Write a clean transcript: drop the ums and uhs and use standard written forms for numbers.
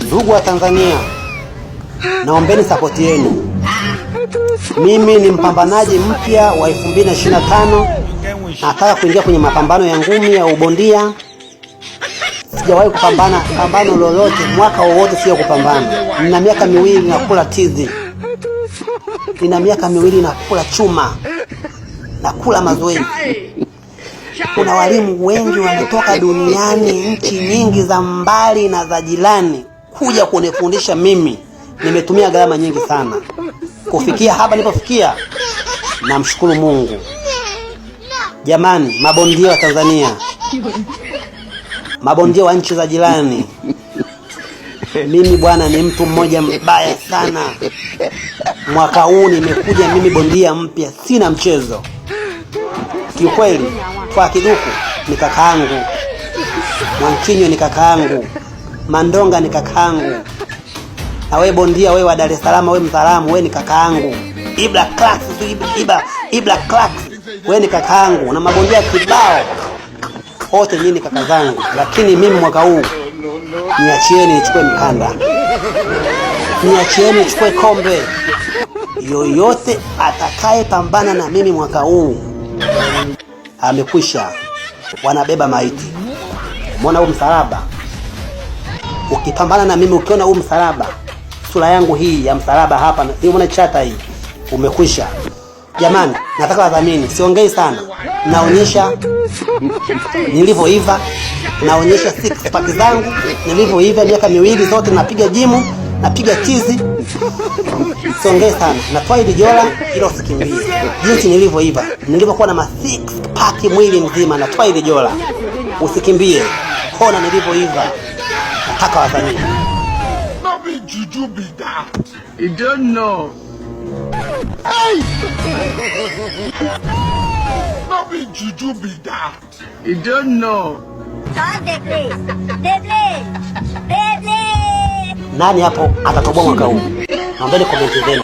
Ndugu wa Tanzania, naombeni sapoti yenu. Mimi ni mpambanaji mpya wa 2025. Nataka kuingia kwenye mapambano ya ngumi ya ubondia. Sijawahi kupambana pambano lolote, mwaka wowote sio kupambana. Nina miaka 2 nakula tizi, nina miaka 2 nakula chuma, nakula mazoezi. Kuna walimu wengi wametoka duniani, nchi nyingi za mbali na za jirani, kuja kunifundisha mimi. Nimetumia gharama nyingi sana kufikia hapa nilipofikia. Namshukuru Mungu. Jamani, mabondia wa Tanzania, mabondia wa nchi za jirani, mimi bwana ni mtu mmoja mbaya sana. Mwaka huu nimekuja mimi bondia mpya, sina mchezo kiukweli. Kwa Kiduku ni kakaangu, Mwankinyo ni kakaangu, Mandonga ni kakaangu, na we bondia we wa Dar es Salaam, we Mzalamu, we ni kakaangu. Ibra Clark, Ibra, Ibra Clark, we ni kakaangu, na mabondia kibao wote nyinyi kaka zangu, lakini mimi mwaka huu niachieni nichukue mkanda, niachieni nichukue kombe. Yoyote atakayepambana na mimi mwaka huu amekwisha, wanabeba maiti. Umeona huu msalaba? Ukipambana na mimi ukiona huu msalaba, sura yangu hii ya msalaba hapa, umeona chata hii, umekwisha. Jamani, nataka wadhamini, siongei sana, naonyesha nilivyoiva, naonyesha six pack zangu nilivyoiva, miaka 2 zote napiga jimu, napiga tizi. Siongei sana, natoa hili jola ila usikimbie. Jinsi nilivyoiva, nilivyokuwa na ma six pack mwili mzima, natoa hili jola usikimbie. Kona nilivyoiva, nataka wadhamini. No be juju be that. You don't know. Hey! No be juju be that. You don't know. Nani hapo atatoboa mwaka huu? Naombeni komenti zenu.